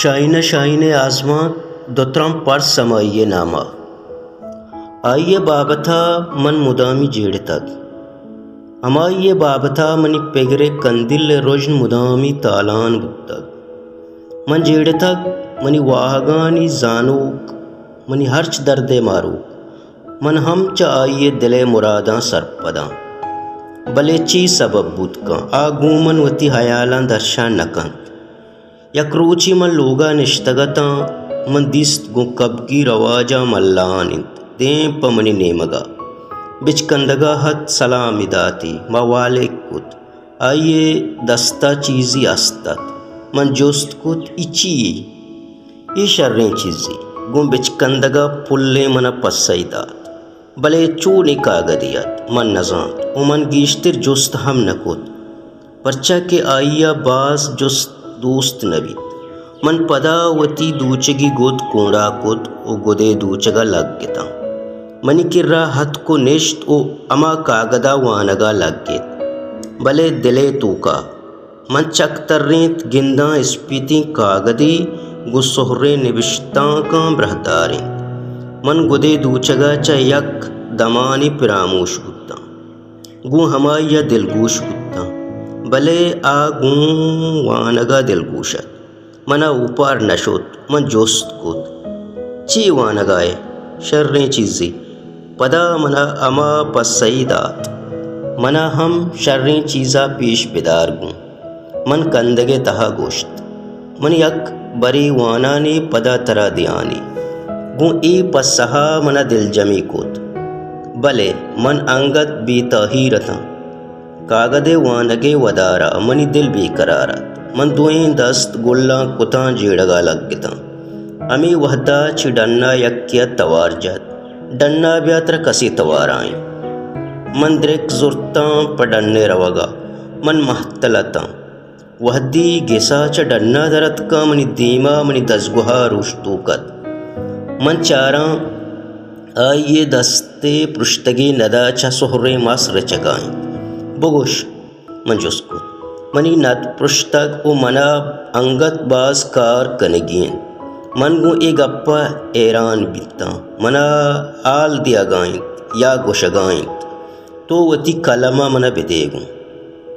شاہین ءِ شاہین ءِ آزمانک، دو ترمپ ارس ہمائی ءِ نام ءَ۔ آئی ءِ بابت ءَ من مدامی جیڑتگ۔ ہمائی ءِ بابت ءَ منی پگر ءِ کندیل ءِ رژن مدامی تالان بوتگ۔ من جیڑتگ، منی واہگانی زانوک، منی ہرچ درد ءِ ماروک، من ہم چہ آئی ءِ دل ءِ مراداں سرپد آں۔ بلے چی سبب بوت کن، آ گوں من وتی ہیالاں درشان نہ کنت۔ یک روچے من لوگ ءَ نشتگ اتاں، من دیست گوں کبگی رواجاں ملان انت، دیم پہ منی نیمگ ءَ۔ بچکندگ ءَ ات، سلامی داتی، ما والیک کت۔ آئی ءِ دست ءَ چیزے است ات۔ من جست کت، اے چی یے؟ اے شریں چیزے۔ گوں بچکندگ ءَ پلیں من ءَ پسہ ئے دات۔ بلے چونیں کاگدے ات، من نہ زانت ءُ من گیشتر جست ہم نہ کت، پرچا کہ آئی ءَ باز جست دوست نہ بیت۔ من پدا وتی دوچگی گد کونڈا کت ءُ گدے دوچگ ءَ لگ اتاں۔ منی کرا اتک ءُ نشت ءُ ہما کاگد ءَ وانگ ءَ لگ ات۔ بلے دل ءِ توکا من چک ترینت، گنداں اسپیتیں کاگدے گوں سہریں نبشتانکاں براہدار انت۔ من گدے دوچگ ءَ چہ یک دمانے پراموش بوتاں۔ گوں ہمائی ءَ دلگوش بوتاں، بلے آ گوں وانگ ءَ دلگوش ات۔ من ءَ اوپار نہ شت۔ من جست کت، چے وانگ ءَ ئے؟ شریں چیزے۔ پدا من ءَ ہما پسہ ئے دات۔ من ءَ ہم شریں چیز ءَ پیش بدار گوں۔ من کندگ ءِ تہا گوشت، من یک برے وانان ئے، پدا ترا دیان ئے۔ گوں اے پسہ ءَ من ءَ دلجمی کت، بلے من انگت بے تاہیر اتاں۔ کاگد ءِ وانگ ءِ ودار ءَ منی دل بے قرار ات۔ من دوئیں دست گلاں کتاں، جیڑگ ءَ لگ اتاں۔ ہمے وہد ءَ چہ ڈن ءَ یکے ءَ توار جت، ڈن ءَ بیا، ترا کسے توار ءَ انت۔ من درک زرتاں پہ ڈن ءَ روگ ءَ۔ من مہتل اتاں۔ وہدے گس ءَ چہ ڈن ءَ در اتکاں، منی دیم ءَ منی دزگوہار اوشتوک ات۔ من چاراں، آئی ءِ دست ءِ پرشتگیں ند ءَ چہ سہریں مس رچگ ءَ انت۔ بگوش، من جست کت۔ منی ند پرشتگ ءُ من ءَ انگت باز کار کنگی انت۔ من گوں اے گپ ءَ حیران بیتاں۔ من ءَ ہال دیگ ءَ انت یا گوشگ ءَ انت، تو وتی کلم ءَ من ءَ بدے گوں۔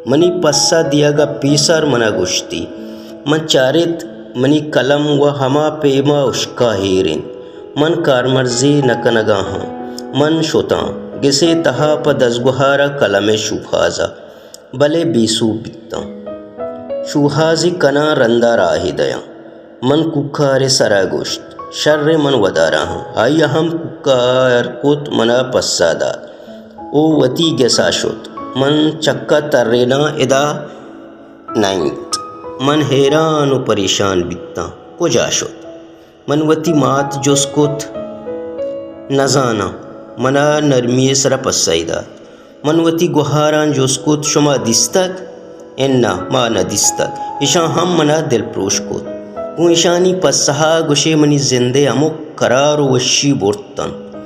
منی پسہ دیگ ءَ پیسر من ءَ گوشتی۔ من چارت، منی کلم وَ ہما پیم ءَ ہشک ءَ ایر انت۔ من کارمرزی نہ کنگ ءَ آں۔ من شتاں گس ءِ تہا پہ دزگوہار ءَ کلم ءِ شوہاز ءَ، بلے بے سوب بیتاں۔ شوہازے کناں، رند ءَ راہے دیاں۔ من کوکار ءِ سر ءَ گوشت، شر، من ودار ءَ آں۔ آئی ءَ ہم کوکار کت، من ءَ پسہ دات ءُ وتی گس ءَ شت۔ من چک ءَ تریناں، ادا نہ انت۔ من حیران ءُ پریشان بیتاں، کجا شت؟ من وتی مات جست کت، نزاناں۔ من ءَ نرمی ءِ سر ءَ پسہ ئے دات۔ من وتی گوہاراں جست کت، شما دیستگ؟ اناں، ما نہ دیستگ۔ ایشاں ہم من ءَ دلپروش کت۔ گوں ایشانی پسہ ءَ گوشے منی زند ءِ ہمک قرار ءُ وشی برت انت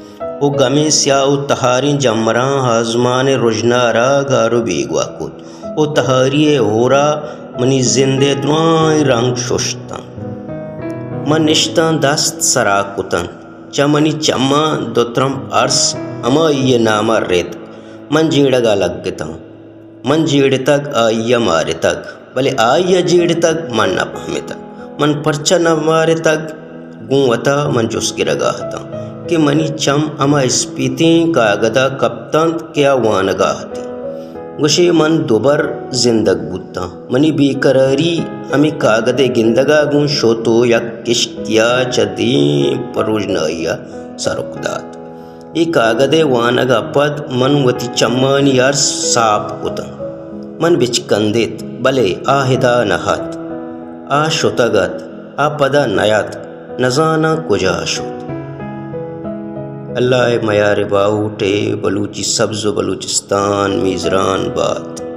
ءُ گمیں سیاہ ءُ تہاریں جمبراں آزمان ءِ رژنا ءَ را گار ءُ بیگواہ کت ءُ تہاری ءِ ہور ءَ منی زند ءِ درائیں رنگ ششت انت۔ من نشتاں، دست سر ءَ کت انت۔ چہ منی چماں دو ترمپ ارس ہمائی ءِ نام ءَ رتک۔ من جیڑگ ءَ لگ اتاں۔ من جیڑتگ، آئی ءَ مارتگ، بلے آئی ءَ جیڑتگ، من نہ پہمتگ۔ من پرچا نہ مارتگ؟ گوں وت ءَ من جست گرگ ءَ اتاں کہ منی چم ہما اسپیتیں کاگد ءَ کپت انت کہ آ وانگ ءَ اتی۔ گوشے من دوبر زندگ بوتاں۔ منی بے قراری ہمے کاگد ءِ گندگ ءَ گوں شت ءُ یک کشکے ءَ چہ دیم پہ روژنائی ءَ سرک دات۔ اے کاگد ءِ وانگ ءَ پد من وتی چمانی ارس ساپ کت انت۔ من بچکندت، بلے آ ادا نہ ات۔ آ شتگ ات، آ پدا نیاتک، نزاناں کجا شت۔ اللہ ءِ میار ءِ باہوٹ ءَ بلوچی سبز ءُ بلوچستان میزران بات۔